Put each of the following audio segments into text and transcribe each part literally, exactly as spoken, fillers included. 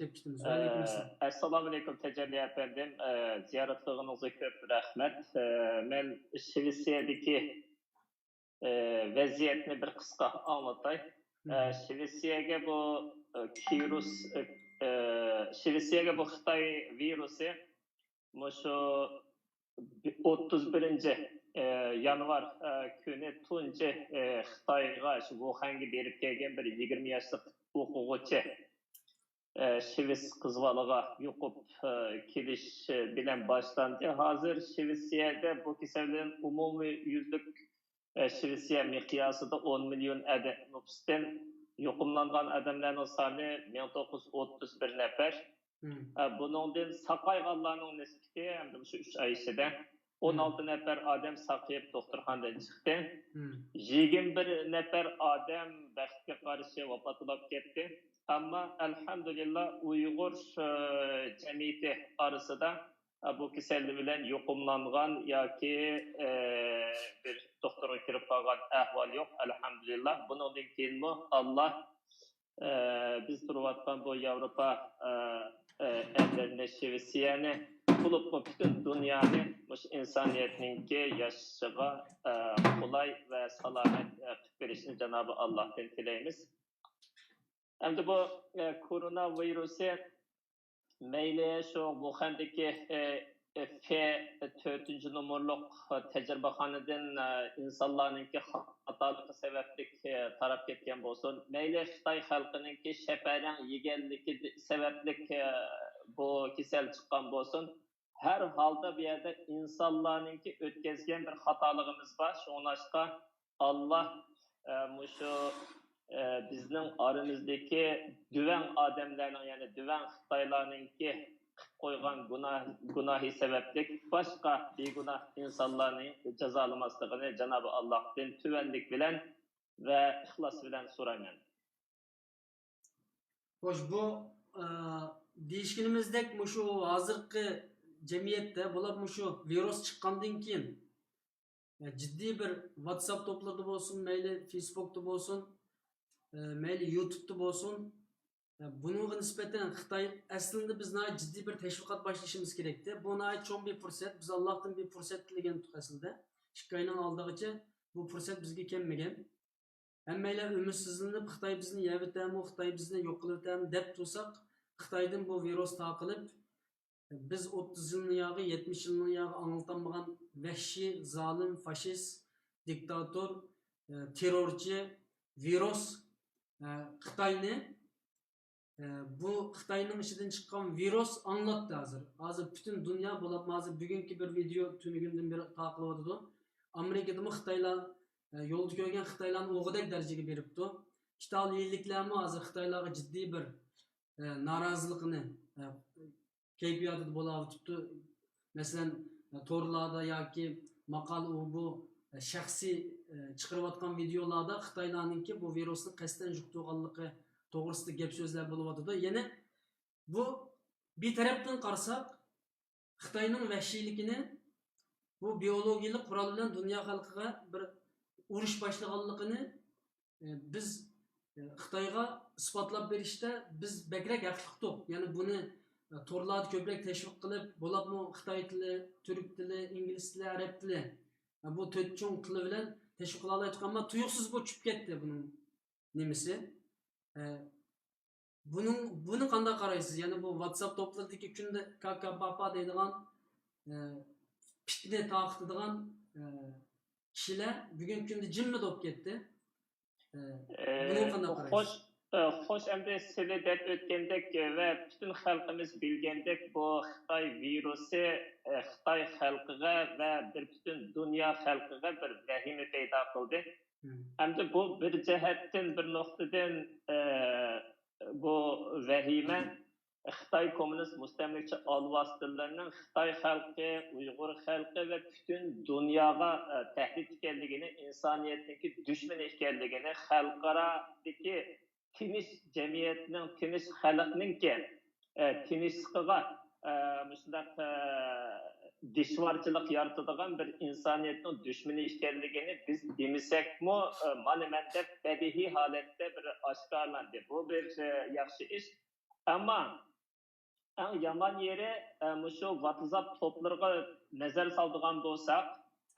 دەپ كېتىمىز. ۋەئەلەيكۇم ئەسسالام. ئەسسالامۇئەلەيكۇم تەجەللى ئەپەندىم. ئە، زىيارەت قىلغىنىڭىزغا كۆپ رەھمەت. ئە، مەن شىۋېتسىيەدىكى، ئە، ۋەزىيەتنى بىر قىسقا ئاڭلىتاي. ئە، شىۋېتسىيەگە بۇ، ئە، كىرۇس، ئە، ئە، شىۋېتسىيەگە بۇ خىتاي ۋىرۇسى مۇشۇ ئوتتۇز بىرىنچى، ئە، يانۋار، ئە، كۈنى تۇنجى، ئە، خىتايغا، شۇ ۋۇخەنگە بېرىپ كەلگەن بىر يىگىرمە ياشلىق ئوقۇغۇچى، ئە، شىۋېتس قىز بالىغا يۇقۇپ، ئە، كېلىش بىلەن باشلاندى. ھازىر شىۋېتسىيەدە بۇ كېسەلدىن ئومۇميۈزلۈك، ئە، شىۋېتسىيە مىقياسىدا ئون مىليون ئادەم نوپۇستىن يۇقۇملانغان ئادەملەرنىڭ سانى مىڭ توققۇز يۈز ئوتتۇز بىر نەپەر. ئە، بۇنىڭدىن ساقايغانلارنىڭ نىسبىتى ئەمدى مۇشۇ ئۈچ ئاي ئىچىدە ئون ئالتە نەپەر ئادەم ساقىيىپ دوختۇرخانىدىن چىقتى. يىگىرمە بىر نەپەر ئادەم بەختكە قارشى ۋاپات بولۇپ كەتتى. ئەمما ئەلھەمدۇلىللا ئۇيغۇر، ئە، جەمئىيىتى ئارىسىدا، ئە، بۇ كېسەل بىلەن يۇقۇملانغان ياكى، ئە، بىر دوختۇرغا كىرىپ قالغان ئەھۋال يوق، ئەلھەمدۇلىللا. بۇنىڭدىن كېيىنمۇ ئاللا ئە، بىز تۇرۇۋاتقان بۇ ياۋروپا، ئە، ئە، ئەللىرىنى، شىۋېتسىيەنى، بولۇپمۇ پۈتۈن دۇنيانى مۇشۇ ئىنسانىيەتنىڭكى ياشىشىغا، ئە، قولاي ۋە سالامەت، ئە، قىلىپ بېرىشىنى جانابى ئاللاھتىن تىلەيمىز. ئەمدى بۇ، ئە، كورونا ۋىرۇسى مەيلى شۇ ۋۇخەندىكى، ئە، ئە، فې تۆتىنچى نومۇرلۇق تەجرىبىخانىدىن، ئە، ئىنسانلارنىڭكى خاتالىقى سەۋەبلىك، ئە، تاراپ كەتكەن بولسۇن، مەيلى خىتاي خەلقىنىڭكى شەپەرەڭ يېگەنلىكى سەۋەبلىك، ئە، بۇ كېسەل چىققان بولسۇن، ھەر ھالدا بۇ يەردە ئىنسانلارنىڭكى ئۆتكەزگەن بىر خاتالىقىمىز بار. شۇڭلاشقا ئاللا، ئە، مۇشۇ، ئە، بىزنىڭ ئارىمىزدىكى دۈۋەڭ ئادەملەرنىڭ، يەنى دۈۋەڭ خىتايلارنىڭكى قىلىپ قويغان گۇناھ، گۇناھى سەۋەبلىك باشقا بىگۇناھ ئىنسانلارنى جازالىماسلىقىنى جانابى ئاللاھتىن تۆۋەنلىك بىلەن ۋە ئىخلاس بىلەن سورايمەن. خوش، بۇ، ئە، دېيىشكىنىمىزدەك مۇشۇ ھازىرقى جەمئىيەتتە بولۇپ مۇشۇ ۋىرۇس چىققاندىن كېيىن، ئە، جىددىي بىر ۋاتساپ توپلىرىدا بولسۇن، مەيلى فېيسبۇكتا بولسۇن، ئە، مەيلى يۇتۇبتا بولسۇن، ئە، بۇنىڭغا نىسبەتەن خىتاي ئەسلىدە بىز ناھايىتى جىددىي بىر تەشۋىقات باشلىشىمىز كېرەكتى. بۇ ناھايىتى چوڭ بىر پۇرسەت. بىز ئاللاھتىن بىر پۇرسەت تىلىگەنتۇق ئەسلىدە. ئىككى ئاينىڭ ئالدىغىچە بۇ پۇرسەت بىزگە كەلمىگەن. ھەممەيلەن ئۈمىدسىزلىنىپ، خىتاي بىزنى يەۋېتەرمۇ، خىتاي بىزنى يوق قىلىۋېتەرمۇ دەپ تۇرساق، خىتايدىن بۇ ۋىرۇس تارقىلىپ، بىز ئوتتۇز يىلنىڭ ياغى، يەتمىش يىلنىڭ ياغى ئاڭلىتالمىغان ۋەھشىي، زالىم، فاشىست، دىكتاتور، ئە، تېررورچى، ۋىرۇس، ئە، خىتاينى، ئە، بۇ خىتاينىڭ ئىچىدىن چىققان ۋىرۇس ئاڭلاتتى ھازىر. ھازىر پۈتۈن دۇنيا بولۇپمۇ ھازىر بۈگۈنكى بىر ۋىدېئو تۈنۈگۈندىن بېرى تارقىلىۋاتىدۇ. ئامېرىكىدىمۇ خىتايلار، ئە، يولدا كۆرگەن خىتايلارنى ئوغۇدەك دەرىجىگە بېرىپتۇ. ئىتالىيىلىكلەرمۇ ھازىر خىتايلارغا جىددىي بىر، ئە، نارازىلىقىنى، ئە، كەيپىياتىدا بولاۋېتىپتۇ. مەسىلەن، تورلاردا ياكى ماقالە ئۇ بۇ شەخسىي چىقىرىۋاتقان ۋىدېئولاردا خىتايلارنىڭكى بۇ ۋىرۇسنى قەستەن يۇقتۇرغانلىقى توغرىسىدا گەپ سۆزلەر بولۇۋاتىدۇ. يەنى بۇ بىر تەرەپتىن قارىساق، خىتاينىڭ ۋەھشىيلىكىنى، بۇ بىيولوگىيەلىك قورال بىلەن دۇنيا خەلقىگە بىر ئۇرۇش باشلىغانلىقىنى، ئە، بىز، ئە، خىتايغا ئىسپاتلاپ بېرىشتە بىز بەكرەك ھەقلىقتۇق. يەنى بۇنى، ئە، تورلاردا كۆپرەك تەشۋىق قىلىپ، بولۇپمۇ خىتاي تىلى، تۈرك تىلى، ئىنگلىز تىلى، ئەرەب تىلى، ئە، بۇ تۆت چوڭ تىلى بىلەن تەشۋىق قىلالايتتۇق. ئەمما تۇيۇقسىز بۇ چۈشۈپ كەتتى بۇنىڭ نېمىسى. ئە، بۇنىڭ، بۇنى قانداق قارايسىز؟ يەنى بۇ ۋاتساپ توپلىرىدىكى كۈندە كاكا پاپا دەيدىغان، ئە، پىتنە تارقىتىدىغان، ئە، كىشىلەر بۈگۈنكى كۈندە جىممىدە بولۇپ كەتتى. ئە، بۇنى قانداق قارايسىز؟ خوش، ئە، خوش، ئەمدى سىلى دەپ ئۆتكەندەك ۋە پۈتۈن خەلقىمىز بىلگەندەك، بۇ خىتاي ۋىرۇسى، ئە، خىتاي خەلقىگە ۋە بىر پۈتۈن دۇنيا خەلقىگە بىر ۋەھىمە پەيدا قىلدى. ئەمدى بۇ بىر جەھەتتىن، بىر نۇقتىدىن، ئە، بۇ ۋەھىمە خىتاي كوممۇنىست مۇستەملىكىچى ئالۋاستىلىرىنىڭ خىتاي خەلقى، ئۇيغۇر خەلقى ۋە پۈتۈن دۇنياغا، ئە، تەھدىت ئىكەنلىكىنى، ئىنسانىيەتنىڭكى دۈشمىنى ئىكەنلىكىنى، خەلقئارادىكى تىنچ جەمئىيەتنىڭ، تىنچ خەلقنىڭكى، ئە، تىنچلىقىغا، ئە، مۇشۇنداق، ئە، دىشۋارچىلىق يارىتىدىغان بىر ئىنسانىيەتنىڭ دۈشمىنى ئىكەنلىكىنى بىز دېمىسەكمۇ، ئە، مانا مەن دەپ بەدىھىي ھالەتتە بىر ئاشكارىلاندى. بۇ بىر، ئە، ياخشى ئىش. ئەمما ئەڭ يامان يېرى، ئە، مۇشۇ ۋاتساپ توپلىرىغا نەزەر سالىدىغان بولساق،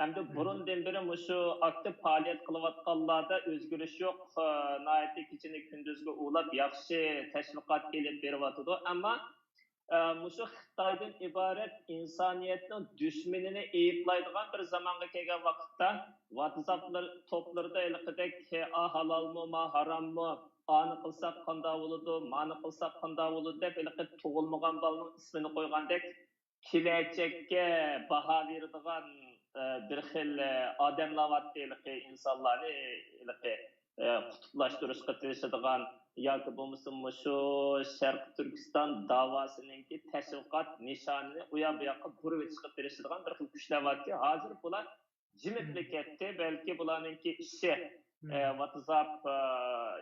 ئەمدى بۇرۇندىن بېرى مۇشۇ ئاكتىپ پائالىيەت قىلىۋاتقانلاردا ئۆزگىرىش يوق. ئە، ناھايىتى كېچىنى كۈندۈزگە ئۇلاپ ياخشى تەشۋىقات ئېلىپ بېرىۋاتىدۇ. ئەمما، ئە، مۇشۇ خىتايدىن ئىبارەت ئىنسانىيەتنىڭ دۈشمىنىنى ئەيىبلەيدىغان بىر زامانغا كەلگەن ۋاقىتتا، ۋاتساپلار توپلىرىدا ھېلىقىدەك، ئا، ھالالمۇ، ما ھاراممۇ، ئانى قىلساق قانداق بولىدۇ، مانى قىلساق قانداق بولىدۇ دەپ، ھېلىقى تۇغۇلمىغان بالىنىڭ ئىسمىنى قويغاندەك، كېلەچەككە باھا بېرىدىغان، ئە، بىر خىل، ئە، ئادەملەر بارتتى، ھېلىقى ئىنسانلارنى ھېلىقى، ئە، قۇتۇپلاشتۇرۇشقا تىرىشىدىغان ياكى بولمىسا مۇشۇ شەرقىي تۈركىستان داۋاسىنىڭكى تەشۋىقات نىشانىنى ئۇياق بۇياققا بۇرۇۋېتىشقا تىرىشىدىغان بىر خىل كۈچلەر بارتتى. ھازىر بۇلار جىمىپلا كەتتى. بەلكى بۇلارنىڭكى ئىشى، ئە، ۋاتساپ، ئە،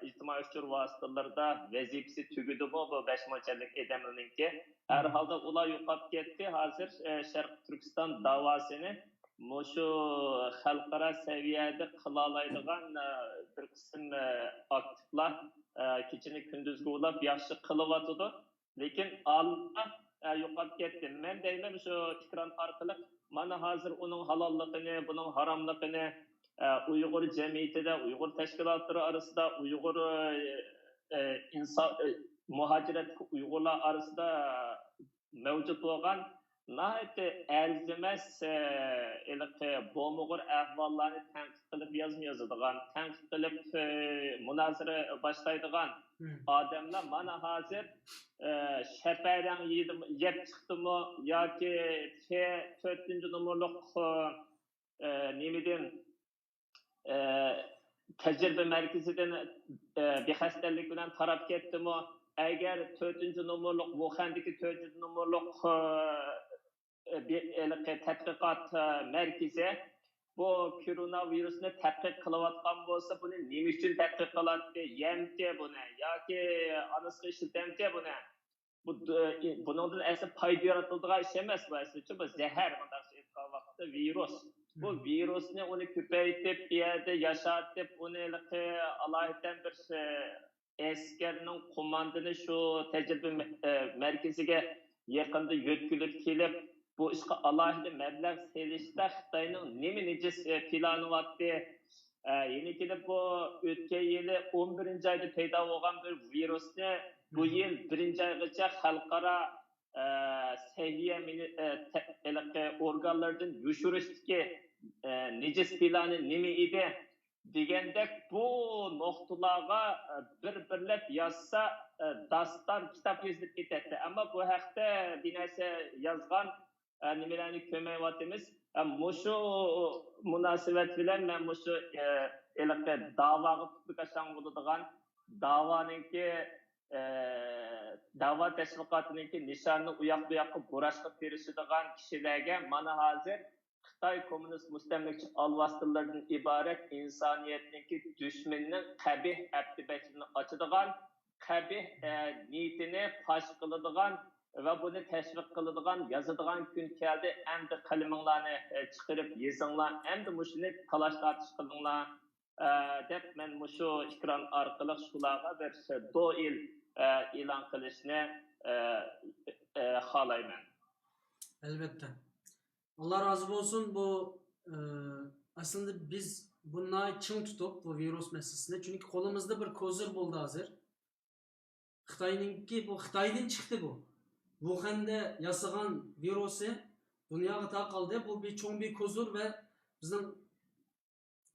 ئىجتىمائىي ئۇچۇر ۋاسىتىلىرىدا ۋەزىپىسى تۈگىدىمۇ بۇ بەش مۇنچەللىك ئادەملەرنىڭكى؟ ھەر ھالدا ئۇلار يوقاپ كەتتى. ھازىر، ئە، شەرقىي تۈركىستان داۋاسىنى مۇشۇ خەلقئارا سەۋىيەدە قىلالايدىغان، ئە، بىر قىسىم، ئە، ئاكتىپلار، ئە، كېچىنى كۈندۈزگە ئۇلاپ ياخشى قىلىۋاتىدۇ. لېكىن ئاللا، ئە، يوقاپ كەتتى. مەن دەيمەن شۇ ئېكران ئارقىلىق، مانا ھازىر ئۇنىڭ ھالاللىقىنى، بۇنىڭ ھاراملىقىنى، ئە، ئۇيغۇر جەمئىيىتىدە، ئۇيغۇر تەشكىلاتلىرى ئارىسىدا، ئۇيغۇر، ئە، ئە، ئىنسا-، ئە، مۇھاجىرەتتىكى ئۇيغۇرلار ئارىسىدا مەۋجۇت بولغان ناھايىتى ئەرزىمەس، ئە، ھېلىقى بومىغۇر ئەھۋاللارنى تەنقىد قىلىپ يازما يازىدىغان، تەنقىد قىلىپ، ئە، مۇنازىرە باشلايدىغان ئادەملەر مانا ھازىر، ئە، شەپەرەڭ يېدىم-، يەپ چىقتىمۇ ياكى تۆتىنچى نومۇرلۇق، ئە، نېمىدىن، ئە، تەجرىبە مەركىزىدىن، ئە، بىخەستەلىك بىلەن تاراپ كەتتىمۇ؟ ئەگەر تۆتىنچى نومۇرلۇق، ۋۇخەندىكى تۆتىنچى نومۇرلۇق، ئە، بىر ھېلىقى تەتقىقات، ئە، مەركىزى بۇ كورونا ۋىرۇسنى تەتقىق قىلىۋاتقان بولسا، بۇنى نېمە ئۈچۈن تەتقىق قىلاتتى؟ يەمتى بۇنى ياكى ئانىسىغا ئىشلىتەمتى بۇنى؟ بۇ، بۇنىڭدىن ئەسلى پايدا يارىتىلىدىغان ئىش ئەمەس بۇ، ئەسلىچە بۇ زەھەر، مۇنداقچە ئېيتقان ۋاقىتتا ۋىرۇس. بۇ ۋىرۇسنى ئۇنى كۆپەيتىپ، بۇ يەردە ياشاتىپ، ئۇنى ھېلىقى ئالاھىدە بىر، ئە، ئەسكەرنىڭ قوماندىنى شۇ تەجرىبە مە-، ئە، مەركىزىگە يېقىندا يۆتكىلىپ كېلىپ، بۇ ئىشقا ئالاھىدە مەبلەغ سېلىشتا خىتاينىڭ نېمە نىجىس، ئە، پىلانى بارتتى؟ ئە، يەنە كېلىپ بۇ ئۆتكەن يىلى ئون بىرىنچى ئايدا پەيدا بولغان بىر ۋىرۇسنى بۇ يىل بىرىنچى ئايغىچە خەلقئارا، ئە، سەھىيە مىنى-، ئە، تە-، ھېلىقى ئورگانلىرىدىن يوشۇرۇشتىكى، ئە، نىجىس پىلانى نېمە ئىدى؟ دېگەندەك بۇ نۇقتىلارغا، ئە، بىر-بىرلەپ يازسا، ئە، داستان كىتاب يېزىلىپ كېتەتتى. ئەمما بۇ ھەقتە بىر نەرسە يازغان، ئە، نېمىلەرنى كۆرمەيۋاتىمىز. ئە، مۇشۇ مۇناسىۋەت بىلەن مەن مۇشۇ، ئە، ھېلىقى داۋاغا پۇتلىكاش بولىدىغان، داۋانىڭكى، ئە، داۋا تەشۋىقاتىنىڭكى نىشانىنى ئۇياق بۇياققا بۇراشقا تىرىشىدىغان كىشىلەرگە مانا ھازىر خىتاي كوممۇنىست مۇستەملىكىچى ئالۋاستىلىرىدىن ئىبارەت ئىنسانىيەتنىڭكى دۈشمىنىنىڭ قەبىھ ئەپتى-بەتىلىنى ئاچىدىغان، قەبىھ، ئە، نىيىتىنى پاش قىلىدىغان ۋە بۇنى تەشۋىق قىلىدىغان، يازىدىغان كۈن كەلدى. ئەمدى قەلىمىڭلارنى، ئە، چىقىرىپ يېزىڭلار. ئەمدى مۇشۇنى تالاش-تارتىش قىلىڭلار، ئە، دەپ مەن مۇشۇ ئېكران ئارقىلىق شۇلارغا بىر دو ئېل، ئە، ئېلان قىلىشنى، ئە، ئە، خالايمەن. ئەلۋەتتە. ئاللا رازى بولسۇن. بۇ، ئە، ئەسلىدە بىز بۇنى چىڭ تۇتۇپ، بۇ ۋىرۇس مەسىلىسىنى، چۈنكى قولىمىزدا بىر كوزىر بولدى ھازىر. خىتاينىڭكى، بۇ خىتايدىن چىقتى بۇ. ۋۇخەندە ياسىغان ۋىرۇسى دۇنياغا تارقالدى. بۇ بىر چوڭ بىر كوزىر ۋە بىزنىڭ،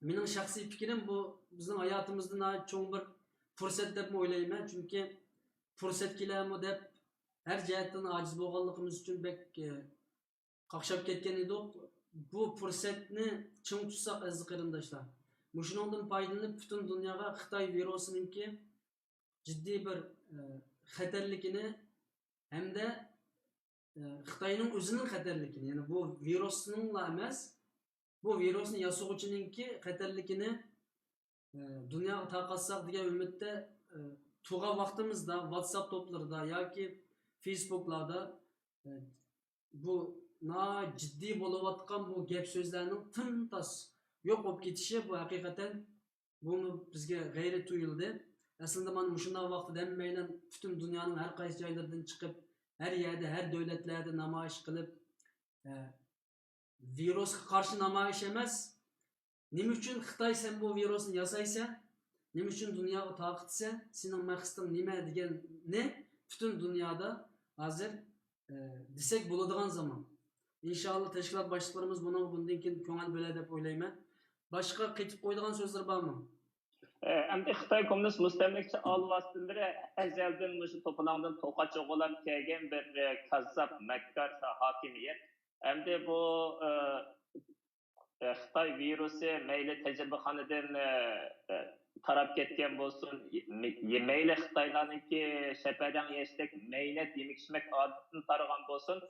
مېنىڭ شەخسىي پىكرىم، بۇ بىزنىڭ ھاياتىمىزدا ناھايىتى چوڭ بىر پۇرسەت دەپمۇ ئويلايمەن. چۈنكى پۇرسەت كېلەرمۇ دەپ ھەر جەھەتتىن ئاجىز بولغانلىقىمىز ئۈچۈن بەك، ئە، قاقشاپ كەتكەن ئىدۇق. بۇ پۇرسەتنى چىڭ تۇتساق، ئەزىز قېرىنداشلار، مۇشۇنىڭدىن پايدىلىنىپ پۈتۈن دۇنياغا خىتاي ۋىرۇسىنىڭكى جىددىي بىر، ئە، خەتەرلىكىنى ھەمدە، ئە، خىتاينىڭ ئۆزىنىڭ خەتەرلىكىنى، يەنى بۇ ۋىرۇسنىڭلا ئەمەس، بۇ ۋىرۇسنى ياسىغۇچىنىڭكى خەتەرلىكىنى، ئە، دۇنياغا تارقاتساق دېگەن ئۈمىدتە، ئە، تۇرغان ۋاقتىمىزدا ۋاتساپ توپلىرىدا ياكى فېيسبۇكلاردا، ئە، بۇ ناھايىتى جىددىي بولۇۋاتقان بۇ گەپ سۆزلەرنىڭ تىم تاس يوق بولۇپ كېتىشى، بۇ ھەقىقەتەن بۇمۇ بىزگە غەيرىي تۇيۇلدى. ئەسلىدە مانا مۇشۇنداق ۋاقىتتا ھەممەيلەن پۈتۈن دۇنيانىڭ ھەر قايسى جايلىرىدىن چىقىپ، ھەر يەردە، ھەر دۆلەتلەردە نامايىش قىلىپ، ئە، ۋىرۇسقا قارشى نامايىش ئەمەس، نېمە ئۈچۈن خىتاي سەن بۇ ۋىرۇسنى ياسايسەن؟ نېمە ئۈچۈن دۇنياغا تارقىتىسەن؟ سېنىڭ مەقسىتىڭ نېمە دېگەننى پۈتۈن دۇنيادا ھازىر، ئە، دېسەك بولىدىغان زامان. ئىنشاللا تەشكىلات باشلىقلىرىمىز بۇنىڭغا بۇندىن كېيىن كۆڭۈل بۆلەر دەپ ئويلايمەن. باشقا قېتىپ قويىدىغان سۆزلىرى بارمۇ؟ ئە، ئەمدى خىتاي كوممۇنىست مۇستەملىكىچى ئالۋاستىلىرى ئەزەلدىن مۇشۇ توپىلاڭدىن توقاچ ئوغۇرلاپ كەلگەن بىر، ئە، كاززاپ، مەككار ھاكىمىيەت. ئەمدى بۇ، ئە، ئە، خىتاي ۋىرۇسى مەيلى تەجرىبىخانىدىن، ئە، ئە، تاراپ كەتكەن بولسۇن، مەي-، مەيلى خىتايلارنىڭكى شەپەدەڭ يەشتەك مەينەت يېمەك ئىچمەك ئادىتىدىن تارىغان بولسۇن،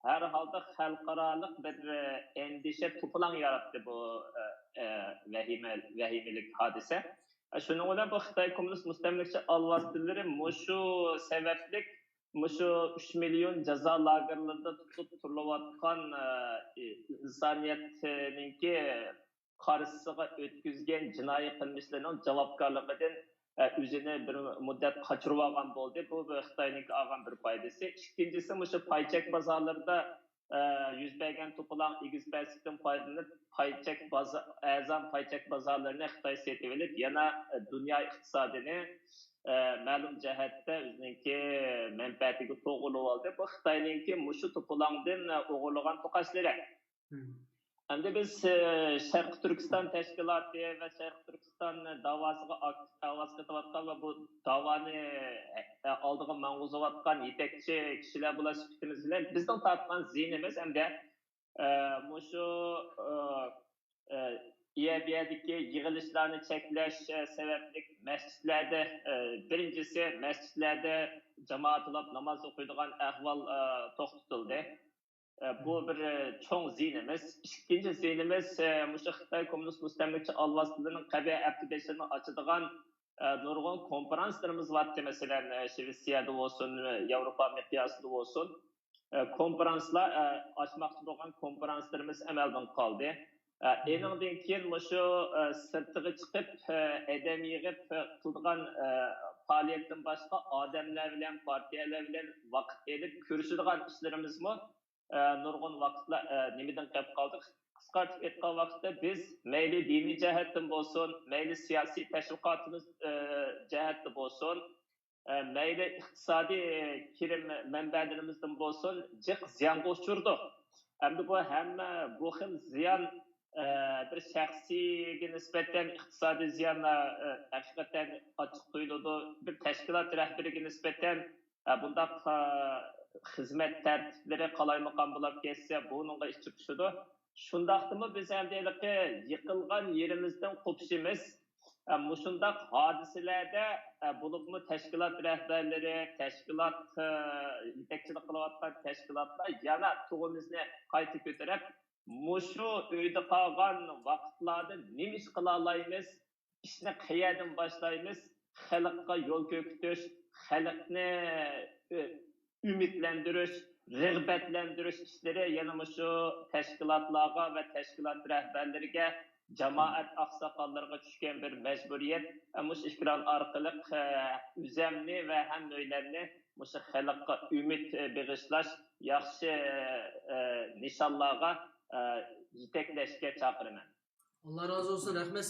ھەر ھالدا خەلقئارالىق بىر، ئە، ئەندىشە توپىلاڭ ياراتتى بۇ، ئە، ئە، ۋەھىمە، ۋەھىمىلىك ھادىسە. ئە، شۇنىڭ بىلەن بۇ خىتاي كوممۇنىست مۇستەملىكىچى ئالۋاستىلىرى مۇشۇ سەۋەبلىك مۇشۇ ئۈچ مىليون جازا لاگېرلىرىدا تۇتۇپ تۇرۇلۇۋاتقان، ئە، ئىنسانىيەتنىڭكى قارشىسىغا ئۆتكۈزگەن جىنايى قىلمىشلىرىنىڭ جاۋابكارلىقىدىن، ئە، ئۆزىنى بىر مۇددەت قاچۇرۇۋالغان بولدى. بۇ، بۇ خىتاينىڭكى ئالغان بىر پايدىسى. ئىككىنچىسى، مۇشۇ پاي چەك بازارلىرىدا، ئە، يۈز بەرگەن توپىلاڭ ئېگىز پەسلىكتىن پايدىلىنىپ، پاي چەك بازا-، ئەرزان پاي چەك بازارلىرىنى خىتاي سېتىۋېلىپ، يەنە، ئە، دۇنيا ئىقتىسادىنى، ئە، مەلۇم جەھەتتە ئۆزىنىڭكى مەنپەئەتىگە توغرىلىۋالدى. بۇ خىتاينىڭكى مۇشۇ توپىلاڭدىن، ئە، ئوغرىلىغان توقاچلىرى. مم. ئەمدى بىز، ئە، شەرقىي تۈركىستان تەشكىلاتى ۋە شەرقىي تۈركىستان داۋاسىغا ئاكتىپ ئاۋاز قېتىۋاتقان ۋە بۇ داۋانى، ئە، ئالدىغا ماڭغۇزۇۋاتقان يېتەكچى كىشىلەر بولۇش سۈپىتىمىز بىلەن بىزنىڭ تارتقان زىيىنىمىز ئەمدى، ئە، مۇشۇ، ئە، ئە، يەر بۇ يەردىكى يىغىلىشلارنى چەكلەش، ئە، سەۋەبلىك مەسچىتلەردە، ئە، بىرىنچىسى، مەسچىتلەردە جامائەت توپلاپ ناماز ئوقۇيدىغان ئەھۋال، ئە، توختىتىلدى. ئە، بۇ بىر، ئە، چوڭ زىيىنىمىز. ئىككىنچى زىيىنىمىز، ئە، مۇشۇ خىتاي كوممۇنىست مۇستەملىكىچى ئالۋاستىلىرىنىڭ قەبىھە ئەپتى بېشىنى ئاچىدىغان، ئە، نۇرغۇن كونفېرانسلىرىمىز بارتتى. مەسىلەن، ئە، شىۋېتسىيەدە بولسۇن، ئە، ياۋروپا مىقياسىدا بولسۇن. ئە، كونفېرانسلار، ئە، ئاچماقچى بولغان كونفېرانسلىرىمىز ئەمەلدىن قالدى. ئە، ئېنىڭدىن كېيىن مۇشۇ، ئە، سىرتىغا چىقىپ، ئە، ئادەم يىغىپ، ئە، قىلىدىغان، ئە، پائالىيەتتىن باشقا ئادەملەر بىلەن، پارتىيەلەر بىلەن ۋاقىت ئېلىپ كۆرۈشىدىغان ئىشلىرىمىزمۇ، ئە، نۇرغۇن ۋاقىتلار، ئە، نېمىدىن قېلىپ قالدى؟ قىسقارتىپ ئېيتقان ۋاقىتتا بىز مەيلى دىنىي جەھەتتىن بولسۇن، مەيلى سىياسىي تەشۋىقاتىمىز، ئە، جەھەتتە بولسۇن، ئە، مەيلى ئىقتىسادىي كىرىم مەنبەلىرىمىزدىن بولسۇن، جىق زىيانغا ئۇچرىدۇق. ئەمدى بۇ ھەممە بۇ خىل زىيان، ئە، بىر شەخسىيگە نىسبەتەن ئىقتىسادىي زىيان، ئە، ھەقىقەتەن ئاچچىق تۇيۇلىدۇ. بىر تەشكىلات رەھبىرىگە نىسبەتەن، ئە، بۇنداق، ئە، خىزمەت تەرتىپلىرى قالايمىقان بولاپ كەتسە، بۇنىڭغا ئىچى پۇشىدۇ. شۇنداقتىمۇ بىز ئەمدى ھېلىقى يىقىلغان يېرىمىزدىن قوپۇشىمىز، ئە، مۇشۇنداق ھادىسىلەردە، ئە، بولۇپمۇ تەشكىلات رەھبەرلىرى، تەشكىلات، ئە، يېتەكچىلىك قىلىۋاتقان تەشكىلاتلار يەنە تۇغىمىزنى قايتا كۆتۈرۈپ، مۇشۇ ئۆيدە قالغان ۋاقىتلاردا نېمە ئىش قىلالايمىز، ئىشنى قەيەردىن باشلايمىز، خەلققە يول كۆرسىتىش، خەلقنى، ئۆ-، ئۈمىدلەندۈرۈش، رىغبەتلەندۈرۈش ئىشلىرى يەنە مۇشۇ تەشكىلاتلارغا ۋە تەشكىلات رەھبەرلىرىگە، جامائەت ئاقساقاللىرىغا چۈشكەن بىر مەجبۇرىيەت. مۇشۇ ئېكران ئارقىلىق، ئە، ئۆزەمنى ۋە ھەممەيلەننى مۇشۇ خەلققە ئۈمىد، ئە، بېغىشلاش، ياخشى، ئە، نىشانلارغا، ئە، يېتەكلەشكە چاقىرىمەن. ئاللا رازى بولسۇن، رەھمەت